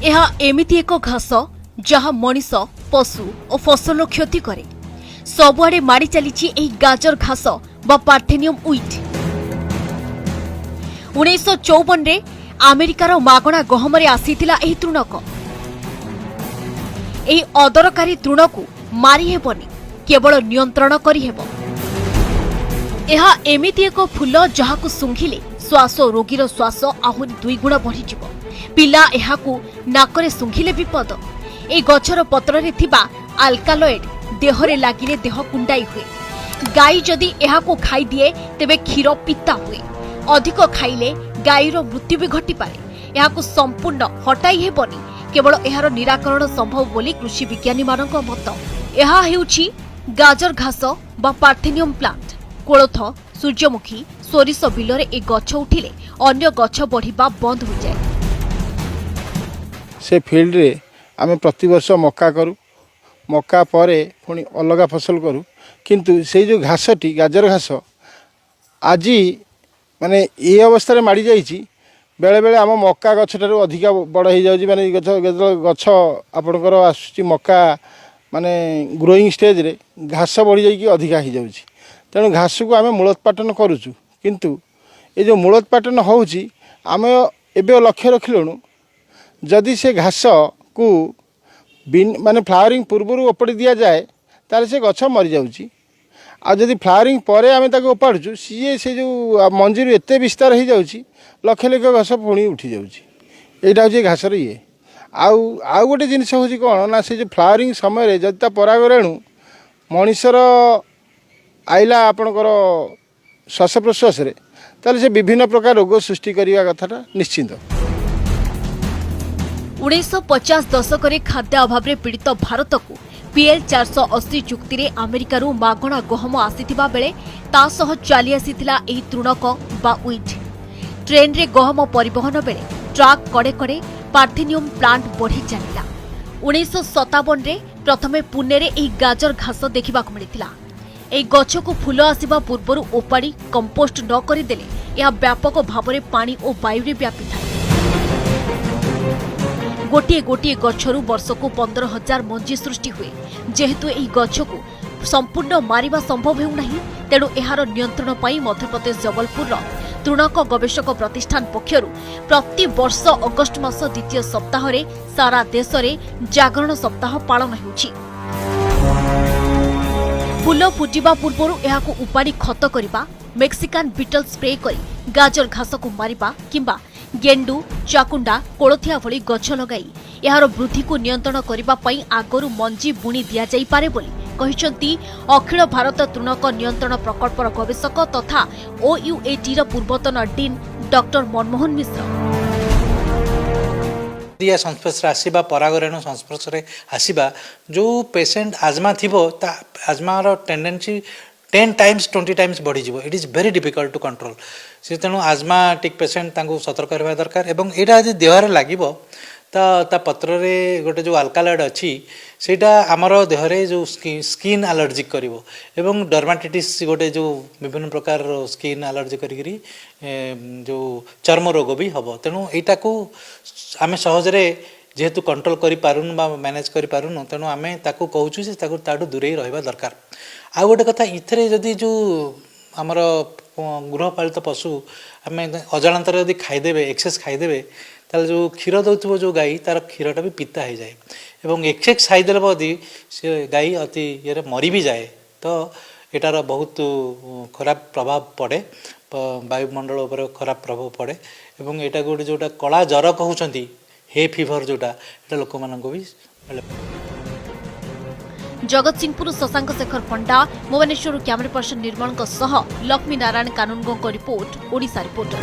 ଏହା ଏମିତି ଏକ ଘାସ, ଯାହା ମଣିଷ, ପଶୁ ଓ ଫସଲର କ୍ଷତି କରେ। ସବୁଆଡ଼େ ମାଡ଼ି ଚାଲିଛି ଏହି ଗାଜର ଘାସ ବା ପାର୍ଥେନିୟମ ୱିଡ୍। 1954ରେ ଆମେରିକାର ମାଗଣା ଗହମରେ ଆସିଥିଲା ଏହି ତୃଣକ। ଏହି ଅଦରକାରୀ ତୃଣକୁ ମାରି ହେବନି, କେବଳ ନିୟନ୍ତ୍ରଣ କରିହେବ। ଏହା ଏମିତି ଏକ ଫୁଲ, ଯାହାକୁ ଶୁଙ୍ଘିଲେ ଶ୍ୱାସ ରୋଗୀର ଶ୍ୱାସ ଆହୁରି ଦୁଇଗୁଣ ବଢ଼ିଯିବ। ପିଲା ଏହାକୁ ନାକରେ ଶୁଙ୍ଘିଲେ ବିପଦ। ଏହି ଗଛର ପତ୍ରରେ ଥିବା ଆଲକାଲଏଡ୍ ଦେହରେ ଲାଗିଲେ ଦେହ କୁଣ୍ଡାଇ ହୁଏ। ଗାଈ ଯଦି ଏହାକୁ ଖାଇଦିଏ, ତେବେ କ୍ଷୀର ପିତା ହୁଏ। ଅଧିକ ଖାଇଲେ ଗାଈର ମୃତ୍ୟୁ ବି ଘଟିପାରେ। ଏହାକୁ ସମ୍ପୂର୍ଣ୍ଣ ହଟାଇ ହେବନି, କେବଳ ଏହାର ନିରାକରଣ ସମ୍ଭବ ବୋଲି କୃଷି ବିଜ୍ଞାନୀମାନଙ୍କ ମତ। ଏହା ହେଉଛି ଗାଜର ଘାସ ବା ପାର୍ଥେନିୟମ ପ୍ଲାଣ୍ଟ। କୋଳଥ, ସୂର୍ଯ୍ୟମୁଖୀ, ସୋରିଷ ବିଲରେ ଏ ଗଛ ଉଠିଲେ ଅନ୍ୟ ଗଛ ବଢ଼ିବା ବନ୍ଦ ହୋଇଯାଏ। ସେ ଫିଲ୍ଡରେ ଆମେ ପ୍ରତିବର୍ଷ ମକା କରୁ। ମକା ପରେ ପୁଣି ଅଲଗା ଫସଲ କରୁ। କିନ୍ତୁ ସେଇ ଯେଉଁ ଘାସଟି, ଗାଜର ଘାସ, ଆଜି ମାନେ ଏ ଅବସ୍ଥାରେ ମାଡ଼ି ଯାଇଛି, ବେଳେବେଳେ ଆମ ମକା ଗଛଠାରୁ ଅଧିକା ବଡ଼ ହେଇଯାଉଛି। ମାନେ ଗଛ, ଯେତେବେଳେ ଗଛ ଆପଣଙ୍କର ଆସୁଛି ମକା, ମାନେ ଗ୍ରୋଇଂ ଷ୍ଟେଜ୍ରେ ଘାସ ବଢ଼ିଯାଇକି ଅଧିକା ହେଇଯାଉଛି। ତେଣୁ ଘାସକୁ ଆମେ ମୂଳୋତ୍ପାଟନ କରୁଛୁ। କିନ୍ତୁ ଏ ଯେଉଁ ମୂଳୋତ୍ପାଟନ ହେଉଛି, ଆମେ ଏବେ ଲକ୍ଷ୍ୟ ରଖିଲୁଣୁ, ଯଦି ସେ ଘାସକୁ ମାନେ ଫ୍ଲାୱାରିଂ ପୂର୍ବରୁ ଓପାଡ଼ି ଦିଆଯାଏ, ତାହେଲେ ସେ ଗଛ ମରିଯାଉଛି। ଆଉ ଯଦି ଫ୍ଲାୱାରିଂ ପରେ ଆମେ ତାକୁ ଓପାଡ଼ୁଛୁ, ସିଏ ସେ ଯେଉଁ ମଞ୍ଜିରୁ ଏତେ ବିସ୍ତାର ହେଇଯାଉଛି, ଲକ୍ଷ ଲକ୍ଷ ଗଛ ପୁଣି ଉଠିଯାଉଛି। ଏଇଟା ହେଉଛି ଏ ଘାସର ଇଏ। ଆଉ ଆଉ ଗୋଟେ ଜିନିଷ ହେଉଛି କ'ଣ ନା, ସେ ଯେଉଁ ଫ୍ଲାୱାରିଂ ସମୟରେ ଯଦି ତା ପରାଗରେଣୁ ମଣିଷର ଆଇଲା ଆପଣଙ୍କର ଶ୍ୱାସ ପ୍ରଶ୍ୱାସରେ, ତାହେଲେ ସେ ବିଭିନ୍ନ ପ୍ରକାର ରୋଗ ସୃଷ୍ଟି କରିବା କଥାଟା ନିଶ୍ଚିନ୍ତ। 1950 ଦଶକରେ ଖାଦ୍ୟ ଅଭାବରେ ପୀଡ଼ିତ ଭାରତକୁ ପିଏଲ୍ 480 ଚୁକ୍ତିରେ ଆମେରିକାରୁ ମାଗଣା ଗହମ ଆସିଥିବା ବେଳେ ତା ସହ ଚାଲି ଆସିଥିଲା ଏହି ତୃଣକ ବା ୱିଡ୍। ଟ୍ରେନ୍ରେ ଗହମ ପରିବହନ ବେଳେ ଟ୍ରାକ୍ କଡ଼େ କଡ଼େ ପାର୍ଥେନିୟମ ପ୍ଲାଣ୍ଟ ବଢ଼ି ଚାଲିଲା। 1957ରେ ପ୍ରଥମେ ପୁନେରେ ଏହି ଗାଜର ଘାସ ଦେଖିବାକୁ ମିଳିଥିଲା। ଏହି ଗଛକୁ ଫୁଲ ଆସିବା ପୂର୍ବରୁ ଓପାଡ଼ି କମ୍ପୋଷ୍ଟ ନ କରିଦେଲେ ଏହା ବ୍ୟାପକ ଭାବରେ ପାଣି ଓ ବାୟୁରେ ବ୍ୟାପିଥାଏ। ଗୋଟିଏ ଗୋଟିଏ ଗଛରୁ ବର୍ଷକୁ 15,000 ମଞ୍ଜି ସୃଷ୍ଟି ହୁଏ। ଯେହେତୁ ଏହି ଗଛକୁ ସମ୍ପୂର୍ଣ୍ଣ ମାରିବା ସମ୍ଭବ ହେଉନାହିଁ, ତେଣୁ ଏହାର ନିୟନ୍ତ୍ରଣ ପାଇଁ ମଧ୍ୟପ୍ରଦେଶ ଜବଲପୁରର ତୃଣକ ଗବେଷକ ପ୍ରତିଷ୍ଠାନ ପକ୍ଷରୁ ପ୍ରତିବର୍ଷ ଅଗଷ୍ଟ ମାସ ଦ୍ୱିତୀୟ ସପ୍ତାହରେ ସାରା ଦେଶରେ ଜାଗରଣ ସପ୍ତାହ ପାଳନ ହେଉଛି। ଫୁଲ ଫୁଟିବା ପୂର୍ବରୁ ଏହାକୁ ଉପାଡ଼ି ଖତ କରିବା, ମେକ୍ସିକାନ ବିଟଲ ସ୍ପ୍ରେ କରି ଗାଜର ଘାସକୁ ମାରିବା କିମ୍ବା ଗେଣ୍ଡୁ, ଚାକୁଣ୍ଡା, କୋଳଥିଆ ଭଳି ଗଛ ଲଗାଇ ଏହାର ବୃଦ୍ଧିକୁ ନିୟନ୍ତ୍ରଣ କରିବା ପାଇଁ ଆଗରୁ ମଞ୍ଜି ବୁଣି ଦିଆଯାଇପାରେ ବୋଲି କହିଛନ୍ତି ଅଖିଳ ଭାରତ ତୃଣକ ନିୟନ୍ତ୍ରଣ ପ୍ରକଳ୍ପର ଗବେଷକ ତଥା ଓୟୁଏଟିର ପୂର୍ବତନ ଡିନ୍ ଡକ୍ଟର ମନମୋହନ ମିଶ୍ର। ୟା ସଂସ୍ପର୍ଶରେ ଆସିବା, ପରାଗରେଣୁ ସଂସ୍ପର୍ଶରେ ଆସିବା, ଯେଉଁ ପେସେଣ୍ଟ ଆଜମା ଥିବ, ତା ଆଜମାର ଟେଣ୍ଡେନ୍ସି 10 ଟାଇମ୍ସ, 20 ଟାଇମ୍ସ ବଢ଼ିଯିବ। It is very difficult to control. ସେ ତେଣୁ ଆଜମାଟିକ୍ ପେସେଣ୍ଟ, ତାଙ୍କୁ ସତର୍କ ରହିବା ଦରକାର। ଏବଂ ଏଇଟା ଯଦି ଦେହରେ ଲାଗିବ, ତ ତା ପତ୍ରରେ ଗୋଟେ ଯେଉଁ ଆଲକାଲଏଡ୍ ଅଛି, ସେଇଟା ଆମର ଦେହରେ ଯେଉଁ ସ୍କିନ୍ ଆଲର୍ଜିକ୍ କରିବ ଏବଂ ଡର୍ମାଟାଇଟିସ୍ ଗୋଟେ ଯେଉଁ ବିଭିନ୍ନ ପ୍ରକାରର ସ୍କିନ୍ ଆଲର୍ଜି କରିକିରି ଯେଉଁ ଚର୍ମ ରୋଗ ବି ହେବ। ତେଣୁ ଏଇଟାକୁ ଆମେ ସହଜରେ ଯେହେତୁ କଣ୍ଟ୍ରୋଲ କରିପାରୁନୁ ବା ମ୍ୟାନେଜ୍ କରିପାରୁନୁ, ତେଣୁ ଆମେ ତାକୁ କହୁଛୁ ଯେ ତାକୁ ତାଠୁ ଦୂରେଇ ରହିବା ଦରକାର। ଆଉ ଗୋଟେ କଥା, ଏଥିରେ ଯଦି ଯେଉଁ ଆମର ଗୃହପାଳିତ ପଶୁ ଆମେ ଅଜାଣତରେ ଯଦି ଖାଇଦେବେ, ଏକ୍ସେସ୍ ଖାଇଦେବେ, ତାହେଲେ ଯେଉଁ କ୍ଷୀର ଦେଉଥିବ ଯେଉଁ ଗାଈ, ତାର କ୍ଷୀରଟା ବି ପିତା ହେଇଯାଏ ଏବଂ ଏକ୍ସେସ୍ ଖାଇଦେଲେ ଯଦି ସେ ଗାଈ ଅତି ଇଏରେ ମରି ବି ଯାଏ। ତ ଏଟାର ବହୁତ ଖରାପ ପ୍ରଭାବ ପଡ଼େ, ବାୟୁମଣ୍ଡଳ ଉପରେ ଖରାପ ପ୍ରଭାବ ପଡ଼େ। ଏବଂ ଏଇଟା ଗୋଟେ ଯେଉଁଟା କଳା ଜ୍ୱର କହୁଛନ୍ତି, ହେ ଫିଭର ଯେଉଁଟା, ଏଇଟା ଲୋକମାନଙ୍କୁ ବି ମିଳେ। ଜଗତସିଂହପୁର ଶଶାଙ୍କ ଶେଖର ପଣ୍ଡା, ଭୁବନେଶ୍ୱରରୁ କ୍ୟାମେରା ପର୍ସନ ନିର୍ମଳଙ୍କ ସହ ଲକ୍ଷ୍ମୀ ନାରାୟଣ କାନୁନଗୋଙ୍କ ରିପୋର୍ଟ, ଓଡ଼ିଶା ରିପୋର୍ଟର।